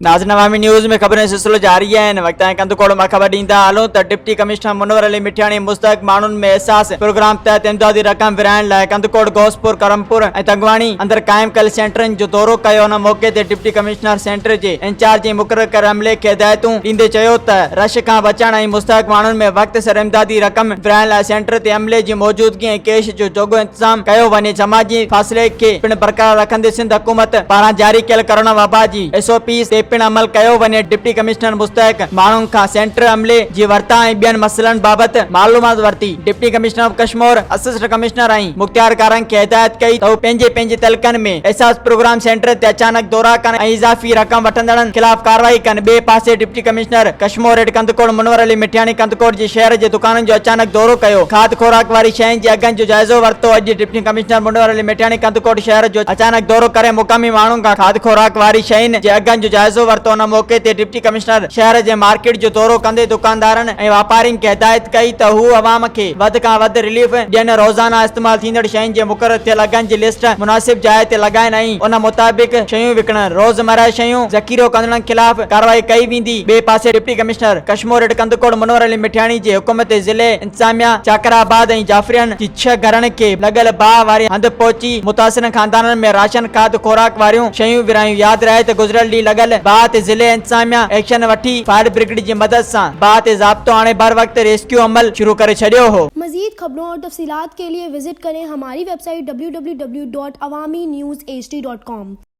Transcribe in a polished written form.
ناظرين عوامي نيوز ۾ خبرن جو سلسلو جاري آهي هن وقت تائين ڪنڌڪوٽ مان خبر ڏيندا هلون ته ڊپٽي ڪمشنر منور علي مٺياڻي مستحق ماڻهن ۾ احساس پروگرام تحت امدادي رقم ورهائڻ لاء ڪنڌڪوٽ، غوثپور، ڪرمپور ۽ تنگواڻي اندر قائم ڪيل سينٽرن جو دورو ڪيو ان موقعي تي ڊپٽي ڪمشنر سينٽر جي انچارج ۽ مقرر ڪيل عملي کي هدايتون ڏيندي چيو ته رش کان بچڻ ۽ مستحق ماڻهن ۾ وقت سر امدادي رقم ورهائڻ لاء سينٽر تي عملي جي موجودگي ۽ ڪيش جو جوڳو انتظام ڪيو وڃي، سماجي فاصلي کي پڻ برقرار رکندي سنڌ حڪومت پاران جاري ڪيل ڪرونا وبا جي ايس او پيز تي پڻ عمل ڪيو وڃي، ڊپٽي ڪمشنر مستحق ماڻهن کان سينٽر عملي جي ورتاء ۽ ٻين مسئلن بابت معلومات ورتي، deputy commissioner of Kashmore, assistant commissioner ۽ مختيارڪارن کي هدايت ڪئي ته هو پنهنجي پنهنجي تعلقن ۾ احساس پروگرام سينٽرن تي اچانڪ دورا ڪن ۽ اضافي رقم وٺندڙن خلاف ڪارروائي ڪن، ٻئي پاسي deputy commissioner Kashmore at Kandhkot Munawar Ali Mithiani Kandhkot جي شهر جي دڪانن جو اچانڪ دورو ڪيو، کاڌ خوراڪ واري شين جي اگهن جو جائزو ورتو، اڄ ڊپٽي ڪمشنر منور علي مٺياڻي ڪنڌڪوٽ شهر جو اچانڪ دورو ڪري مقامي ماڻهن کان کاڌ خوراڪ واري شين جي اگهن جو جائزو ورتو، ان موقعي تي ڊپٽي ڪمشنر شهر جي مارڪيٽ جو دورو ڪندي دڪاندارن ۽ واپارين کي هدايت ڪئي ته هو عوام کي وڌ کان وڌ رليف ڏين، روزانه استعمال ٿيندڙ شين جي مقرر ٿيل اگهن جي لسٽ مناسب جاء تي لڳائين ۽ ان مطابق شيون وڪڻن، روزمره شيون ذخيرو ڪندڙن خلاف ڪارروائي ڪئي ويندي، ٻئي پاسي deputy commissioner Kashmore at Kandhkot Munawar Ali Mithiani جي حڪم تي ضلعي انتظاميا چاڪر آباد ۽ جعفرين جي ڇهه گهرن کي لڳل باهه واري هنڌ پهچي متاثرن خاندانن ۾ راشن کاڌ خوراڪ واريون شيون ورهايون ياد رهي ته گذريل ڏينهن لڳل باهه تي ضلعي انتظاميا ايڪشن وٺي فائر برگيڊ جي مدد سان باهه تي ضابطو آڻي بروقت ريسڪيو عمل شروع ڪري ڇڏيو هو. مزيد خبرون اور تفصيلات کے لئے وزٽ ڪرين ھماري web site www.awamiNewsHD.com.